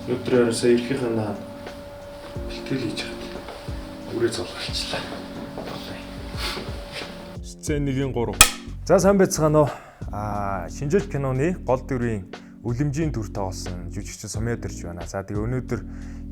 Өнөөдөр ерөөсөө ирэхийнхэн наа бэлтгэл хийж хаад үрээ зулгалчлаа. Сцен 1-ийн 3. За сайн байцгаана уу? Шинжил киноны гол дүрийн үлэмжийн дүр тоглосон жүжигчин Сумья дэрч байна. За тэгээ өнөөдөр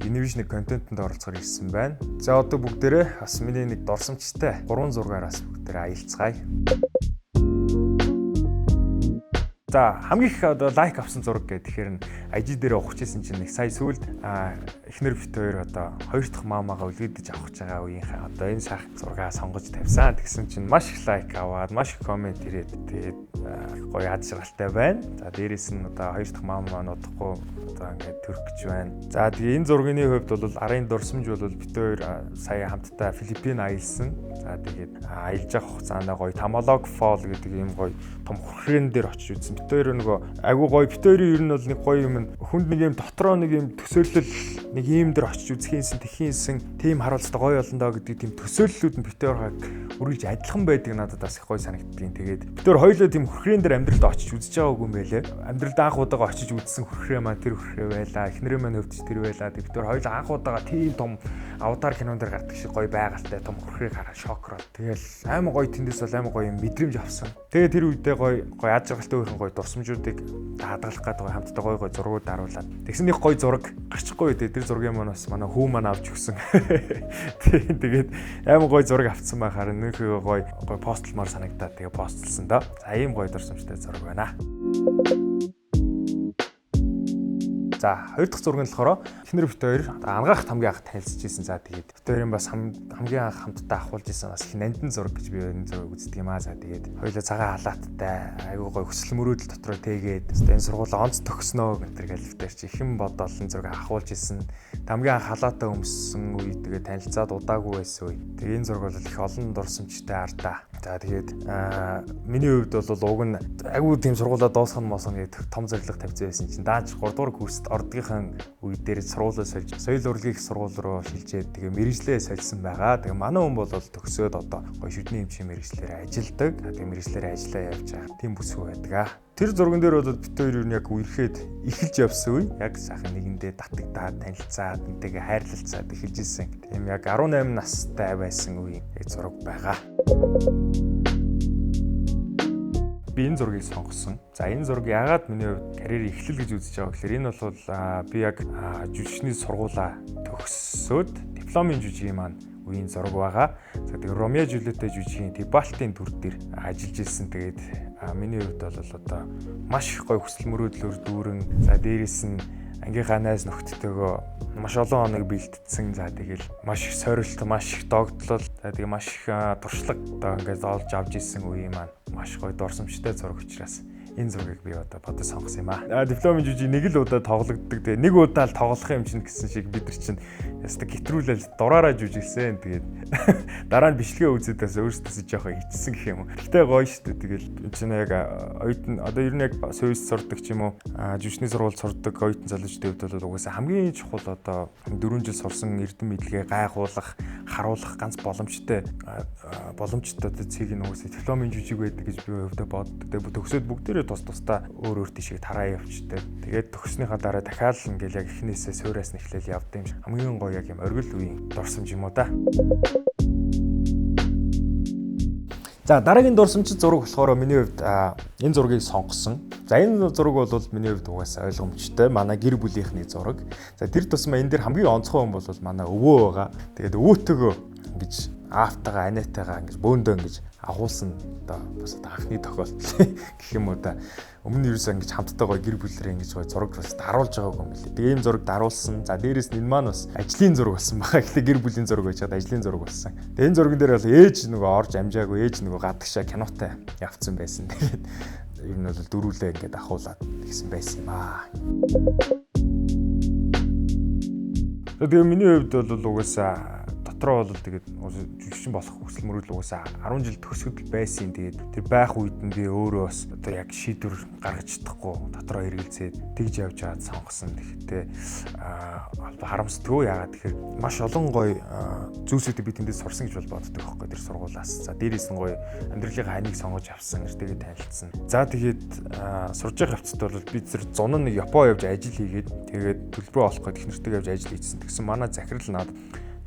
Innovation контентэнд оролцохоор ирсэн байна. За одоо бүгдээрээ бас миний нэг дурсамжтай 3 зургаар бас бүгдээрээ аялцгаая. За хамгийн их одоо лайк авсан зураг гэх тэгэхээр IG дээр ухаж исэн чинь нэг сая сүүлд эхнэр бит хоёр одоо хоёр дахь маамагаа үлгэдэж авах гэж байгаа үеийнхээ одоо энэ сайхан зургаа сонгож тавьсан. Тэгсэн чинь маш их лайк аваад маш их комент ирээд тэгээд гоё аз жаргалтай байна. За дээрэс нь одоо хоёр дахь маама маань удахгүй одоо ингээд төрөх гэж байна. За тэгээ энэ зургийн хувьд бол арын дурсамж бол бит хоёр сая хамтдаа Филиппин аялсан. За тэгээд аялж явах хугацаанд гоё Тамалог Fall гэдэг ийм гоё том хүрхрээн дээр очиж үзсэн. Бит хоёр нөгөө айгуу гоё бит хоёрын ер нь бол нэг гоё юм хүнд нэг юм дотроо нэг юм төсөөлөл нэг ийм дээр очиж үзхийнсэн тэхийнсэн тийм харуулцтай гоё болно доо гэдэг тийм төсөөллүүд нь бит хоёр үргэлж адилхан байдаг надад бас их гоё санагддгийн. Тэгээд бит хоёр хоёулаа тийм хүрхрээн дээр амьдралд очиж үзэж байгаагүй юм байлээ. Амьдралд анх удаага очиж үзсэн хүрхрээ маань тэр хүрхрээ байлаа. Эхнэрээ маань хөвдөж тэр байлаа. Бит хоёр хоёулаа анх удаага тийм том аватар кинон дээр гардаг шиг гоё байгальтай том хүрхрээг хараад шокроод. Тэгэл амар гоё тэндээс бол амар гоё юм мэдрэмж авсан. Тэгээ тэр үедээ гоё гоё аз жаргалтай өөрхөн гоё дурсамжуудыг хадгалах гэдэг гоё хамтдаа гоё гоё зургууд даруулаад. Тэгсэн нэг гоё зураг гарчихгүй үү. Тэр зургийн маань бас манай хүү маань авч өгсөн. Тэгээд амар гоё зураг авцсан байхаар нөхөө гоё гоё постлмаар санагдаад тэгээ постлсан доо. За ийм гоё дурсамжтай зураг байна. За хоёр дахь зураг нь болохоор эхнэр бит хоёр ангаах хамгийн анх танилцж исэн. За тэгээд бит хоёрын бас хамгийн анх хамтдаа ахуулж исэн бас их нандин зураг гэж би энэ зургийг үздэг юм аа. За тэгээд хоёулаа цагаан халааттай айгуу гоё хүсэл мөрөөдөл дотроо тэгээд энэ сургуулаа онц төгснөө гэдэг гэл бит хоёр чи ихэн бодол энэ зургийг ахуулж исэн. Хамгийн анх халаатаа өмссөн үе тэгээд танилцаад удаагүй байсан үе. Тэгээд энэ зураг бол их олон дурсамжтай ардаа. За тэгээд миний хувьд бол уг нь айгуу тийм сургуулаа дуусгах нь мосон гэдэг том зорилго тавьсан байсан чинь дааж 3 дугаар курст ордгийнхын үе дээр сургуулаа сольж соёл урлагийн сургууль руу шилжээд тэгээ мэргэжлээ сольсон байгаа. Тэгээ манай хүн бол төгсөөд одоо гоё шүдний эмчийн мэргэжлээр ажилладаг. Тэгээ мэргэжлээр ажиллаа явж байгаа. Тийм бүсгүй байдаг. Тэр зурган дээр бол бит хоёр юу яг үерхэд эхэлж явсан үе. Яг сайхан нэгэндээ татагдаад, танилцаад, энтэйгээ хайрлалцаад эхэлж исэн. Тийм яг 18 настай байсан үеийн зураг байгаа. Би энэ зургийг сонгосон. За энэ зураг яагаад миний хувьд карьерийн эхлэл гэж үзэж байгаа гэхээр энэ бол би яг жүжигчний сургуулаа төгссөөд дипломын жүжигийн маань үеийн зураг байгаа. За тэгээ Ромео Жюльеттэй жүжигийн Тибалтын дүр дээр ажиллаж исэн. Тэгээд миний хувьд бол одоо маш их гоё хүсэл мөрөөдлөөр дүүрэн. За дээрэс нь ангийнхаа найз нөхдөдтэйгөө маш олон хоног бэлтдсэн. За тэгэл маш их сорилт, маш их догтлол, за тэгээ маш их туршлага одоо ингээд олж авч исэн үеийн маань маш гоё дурсамжтай зураг учраас энэ зургийг би одоо бодож сонгосон юм аа. Дипломын жүжиг нэг л удаа тоглогддог. Тэгээ нэг удаа л тоглох юм чинь гэсэн шиг бид нар чинь ястаг гитрүүлэл дураараа жүжиглсэн. Тэгээд дараа нь бичлэгээ үзээд бас өөрсдөөсөө жоохон хитсэн гэх юм уу. Гэтэ гоё шүү дээ. Тэгэл энэ чинь яг оюутан одоо ер нь яг суйс сурдаг ч юм уу, жүжигчний сургууль сурдаг оюутан залуучдын хувьд бол угаасаа хамгийн чухал одоо 4 жил сурсан эрдэм мэдлэгээ гайхуулах, харуулах ганц боломжтой одоо цэг нь угаасаа дипломын жүжиг байдаг гэж би хувьдаа боддог. Тэгээ төгсөөд бүгдээрээ тус тусдаа өөр өөр тийшээ тараа явчихдээ. Тэгээд төгснөхийн дараа дахиад л ингээл яг эхнээсээ суураас нь эхлээл явд юм шиг. Хамгийн гоё яг юм оргил үеийн дурсамж юм уу да. За дараагийн дурсамж зураг болохоор миний хувьд энэ зургийг сонгосон. За энэ зураг бол миний хувьд угаасаа ойлгомжтой. Манай гэр бүлийнхний зураг. За тэр тусмаа энэ дэр хамгийн онцгой хүн бол манай өвөө байгаа. Тэгээд өвөөтэйгөө ингэж аавтайгаа анетайгаа ингэж бөөндөө ингэж агуулсан одоо бас одоо анхны тохиолдол гэх юм уу да. Өмнө нь ерөөсөө ингэж хамтдаа гоё гэр бүлэрээ ингэж гоё зураг бас даруулж байгаагүй юм билээ. Тэгээ ийм зураг даруулсан. За дээрэс нь энэ маань бас ажлын зураг болсон байгаа. Эхлээ гэр бүлийн зураг байж чад ажлын зураг болсон. Тэгээ энэ зурган дээр бол ээж нөгөө орж амжаагүй, ээж нөгөө гадагшаа кинотой явцсан байсан. Тэгээд ер нь бол дөрүүлээ ингээд ахуулаад тэгсэн байсан юм аа. Тэгээ миний хувьд бол угаасаа Дотроо бол тэгээд жүжигчин болох хүсэл мөрөөдөл угаасаа 10 жил төгсгөл байсан. Тэгээд тэр байх үед нь би өөрөө бас одоо яг шийдвэр гаргаж чадахгүй дотроо эргэлзээд тэгж явж байгаад сонгосон. Тэгэхдээ харамсдаггүй. Яагаад тэгэхээр маш олон гоё зүйлсүүдийг би тэндээс сурсан гэж бол боддог байхгүй тэр сургуулиас. За дээрээс нь гоё амьдралын ханыг сонгож авсан, нэртэйгээ танилцсан. За тэгээд сурж байгаа хавцад бол би тэр зун нэг Япон явж ажил хийгээд тэгээд төлбөрөө олох гээд их нэртэйгээ явж ажил хийсэн. Тэгсэн манай захирал надад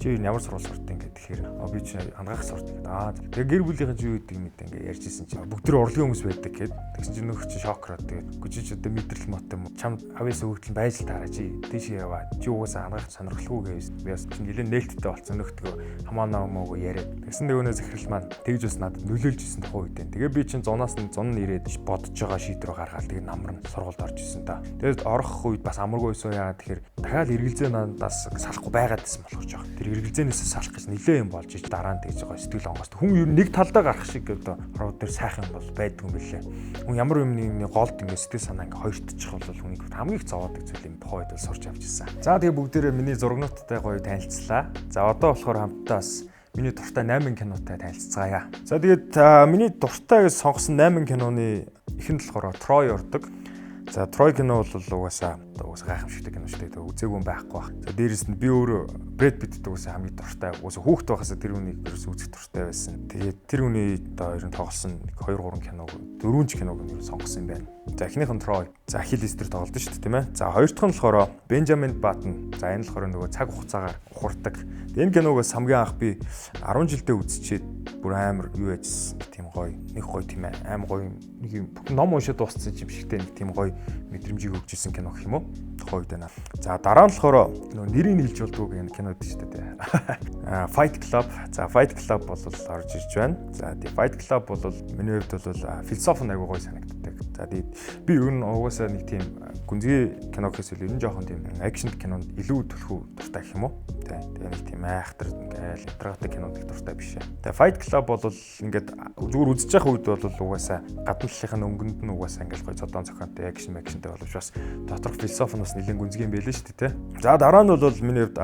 чи ямар сургууль сурдیں гэдэг. Тэгэхээр би чи ангаах сурдаг гэдэг. Аа тэгээ гэр бүлийнхэн чи юу гэдэг мэдээ ингээ ярьж исэн чи бүгд тэр урлагийн хүмүүс байдаг гэд. Тэгсэн чи нөхөр чи шокроод тэгээд үгүй чи ч одоо мэдрэл мот юм уу? Чамд авьяас өгөгдөл байж л таараа чи тийш яваа. Чи угаасаа ангаах сонирхолгүй гэвс. Би бас чи нэлээд нээлттэй болсон нөхдөг хамаанаа муугүй яриад. Тэгсэн нөгөөнөө захирал маань тэгж бас надад нөлөөлж исэн тухайн үед. Тэгээ би чин зунаас нь зун ирээд бодож байгаа шийдвэр гаргаад тэгээ намран сургуульд орж исэн та. Тэгээд орох үед бас амаргүй байсан. Яагаад тэгэхээр дахиад эргэлзээ надаас салахгүй байгаад исэн болохоор жоох. Тэр эргэлзээнээс салах гэж нэлээ юм болж ич дараа нь тэгж байгаа сэтгэл онгост. Хүн ер нь нэг талдаа гарах шиг одоо руу дээр сайхан юм бол байдгүй юм билээ. Хүн ямар юм нэг голд ингээ сэтгэл санаа ингээ хоёртчих бол хүнийг хамгийн их зовоодог зүйл юм тухайн үед бол сурч авч ирсэн. За тэгээ бүгдээрээ миний зургнуудтай гоё танилцлаа. За одоо болохоор хамтдаа бас миний дуртай 8 кинотой танилцгаая. За тэгээд миний дуртай гэж сонгосон 8 киноны ихэнд болохоор Troy ордог. За Troy кино бол угаасаа гайхамшигтай кино шүү дээ. Үзээгүй юм байхгүй бах. За дээрэс нь би өөрөө Brad Pitt-д угаасаа хамгийн дуртай. Угаасаа хүүхэд байхасаа тэр хүнийг ерөөсөө үзэх дуртай байсан. Тэгээд тэр хүний одоо ер нь тоглосон 2 3 киног 4 ч киног нь сонгосон юм байна. За эхнийх нь Troy. За Achilles дээр тоглолт шүү дээ, тийм ээ. За хоёр дахь нь болохоор Benjamin Button. За энэ болохоор нөгөө цаг хугацаагаар ухардаг. Энэ киног бас хамгийн анх би 10 жилдээ үзчихэд бүр амар юу яжсэн. Тийм гоё. Нэг гоё тийм аим гоё нэг юм ном уншаад дууссан юм шигтэй нэг тийм гоё мэдрэмжийг өгч исэн кино гэх юм уу? Тухайн үед байна. За дараа нь болохоор нөгөө нэрийг нь хэлж болдгоо гэх кинод шүү дээ. Fight Club. За Fight Club бол орж ирж байна. За тий Fight Club бол миний хувьд бол философи нь айгуу гоё санагддаг. За тий би ер нь угаасаа нэг тийм гүнзгий кино гэхээс илүү ер нь жоохон тийм акшн кинонд илүү түлхүү дуртай гэх юм уу? Тий. Тэгээ нэг тийм айхтар ингээл ядаргаатай кинонд их дуртай биш ээ. Тэгээ Fight Club бол ингээд зүгээр үзэж явах үед бол угаасаа гадна талынх нь өнгөнд нь угаасаа ингээл гоё зодон зохионтой акшн акшнтэй боловч бас доторх философи нь бас нэлээд гүнзгий юм байлээ шүү дээ, тий. За дараа нь бол миний хувьд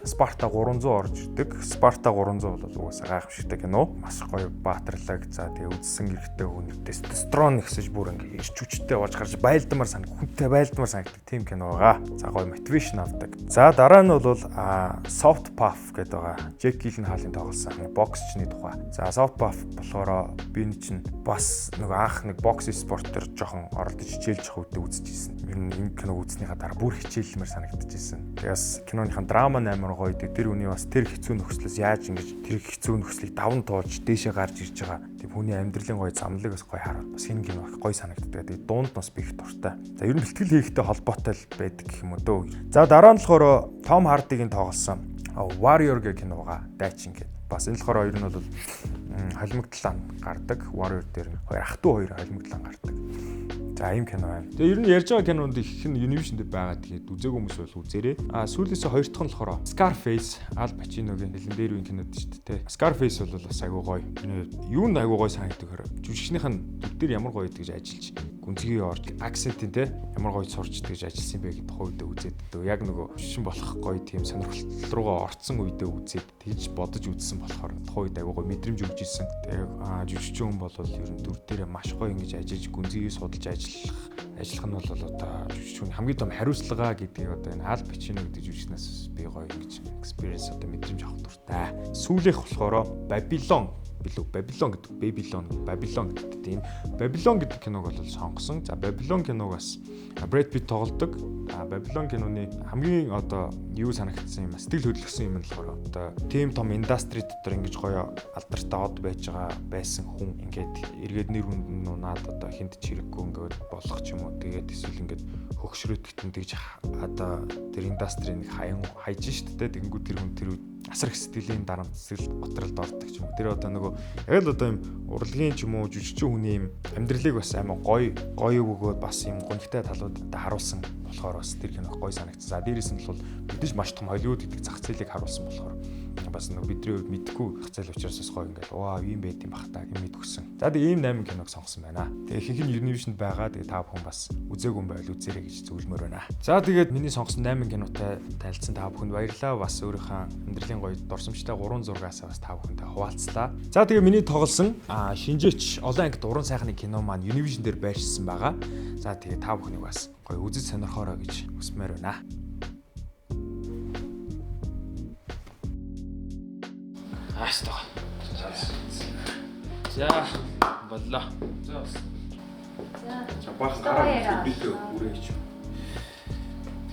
Sparta 300 орж ирдэг. Sparta 300 бол угаасаа гайхамшигтай кино. Маш гоё баатарлаг. За тэгээ үзсэн эрэгтэй хүн тестостерон ихсэж бүр ингээ ирч хүчтэй болж гарч байлдмаар санаг хүнтэй байлдмаар санагдаг тийм кино байгаа. За гоё мотивашн авдаг. За дараа нь бол Southpaw гэдэг байгаа. Джек Гилленхаалын тоглосон боксчны тухай. За Southpaw болохоор би энэ чинь бас нэг анх нэг бокс спорт төр жоохон оролдож хичээлж явах үедээ үзчихсэн. Ер нь энэ киног үзснийхаа дараа бүр хичээлмээр санагдчихсэн. Тэгээс киноныхан драма амар гоё. Тэр хүний бас тэр хэцүү нөхцлөөс яаж ингэж тэр хэцүү нөхцлийг даван туулж дээшээ гарч ирж байгаа. Тийм хүний амьдралын гоё замлыг бас гоё хараад бас энэ кино их гоё санагддаг. Тэгээд дунд бас би их дуртай. За ер нь бэлтгэл хийхтэй холбоотой л байдаг гэх юм уу дөө. За дараа нь болохоор Том Хардигийн тоглосон Warrior гэх кино байгаа. Дайчин гэдэг. Бас энэ болохоор ер нь бол холимогдлон гардаг. Warrior дээр хоёр ах トゥ хоёр холимогдлон гардаг. За ийм кино байна. Тэгээ ер нь ярьж байгаа кинонд их нь Univision дээр байгаа. Тэгээд үзээгүй хүмүүс бол үзээрэй. А сүүлээсээ хоёр дахь нь болохоор Scarface, Al Pacino-гийн нэлен дээр үеийн кинод шүү дээ. Scarface бол бас айгүй гоё. Миний хувьд юунд айгүй гоё санагддаг хэрэг. Жүжигчнийх нь дүр дээр ямар гоё гэж ажиллаж гүнзгий орж акцентын те ямар гоё сурч гэж ажилласан бэ гэдэг тухай үедээ үзээд дөө. Яг нөгөө шин болох гоё тийм сонирхол руугаа орцсон үедээ үзээд тэгж бодож үзсэн болохоор тухайн үед айгүй гоё мэдрэмж өгч ирсэн. Тэгээ жүжигчин хүн бол ер нь дүр дээрээ маш гоё ингэж ажиллаж гүнзгий судалж ажиллах нь бол одоо жүжигчний хамгийн том хариуцлага гэдгийг одоо энэ Ал Пачино гэдэг жүжигчнээс би гоё ингэж experience одоо мэдрэмж авах дуртай. Сүүлийнх болохоор Babylon билүү Babylon гэдэг Babylon Babylon гэдэг тийм Babylon гэдэг киног бол сонгосон. За Babylon киног бас Brad Pitt тоглодог. А Babylon киноны хамгийн одоо юу санагдсан юм сэтгэл хөдлөсөн юм нь болохоор одоо тийм том industry дотор ингэж гоё алдартай од байж байгаа байсан хүн ингээд эргээд нэр хүнд нь унаад одоо хүнд ч хэрэггүй ингээд болох ч юм уу тэгээд эсвэл ингээд хөгшрөөдгтэн тэгж одоо тэр industry нэг хаян хайж штэ тэгэнгүүт тэр хүн тэр үед асар их сэтгэлийн дарамт сэтгэл готролд ордог ч юм уу. Тэр одоо нөгөө яг л одоо юм урлагийн ч юм уу жүжигчин хүний юм амьдралыг бас амар гоё гоё өгөөд бас юм гонхтой талууд одоо харуулсан болохоор бас тэр кино гоё санагдсан. За дээрээс нь бол мэдээж маш том Холливуд гэдэг зах зээлийг харуулсан болохоор бас нэг бидний хувьд мэдгүй зах зээл учраас бас гоё ингээл ваа ийм байд юм бах та гэм мэдгүйсэн. За тэгээ ийм 8 киног сонгосон байна. Тэгээ ихэнх нь Univision байгаа. Тэгээ та бүхэн бас үзээгүй юм байвал үзээрэй гэж зөвлөмөр байна. За тэгээд миний сонгосон 8 кинотой танилцсан та бүхэнд баярлалаа. Бас өөрийнхөө амьдралын урлагийн гоё дурсамжтай 3 зургаасаа бас та бүхэнтэй хуваалцлаа. За тэгээ миний тоглосон шинжээч олон ангид уран сайхны кино маань Univision дээр байршсан байгаа. За тэгээ та бүхнийг бас гоё үзэж сонирхоорой гэж хүсмээр байна. Аастаа. За боллоо. За. За баахан гараа би тэ үрээ чи.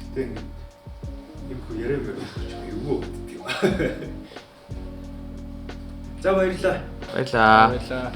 Гэтэ ингэ юм хөө яриа мөр чи эвгүй өгдөг юм. За баярлалаа. Баярлаа. Баярлаа.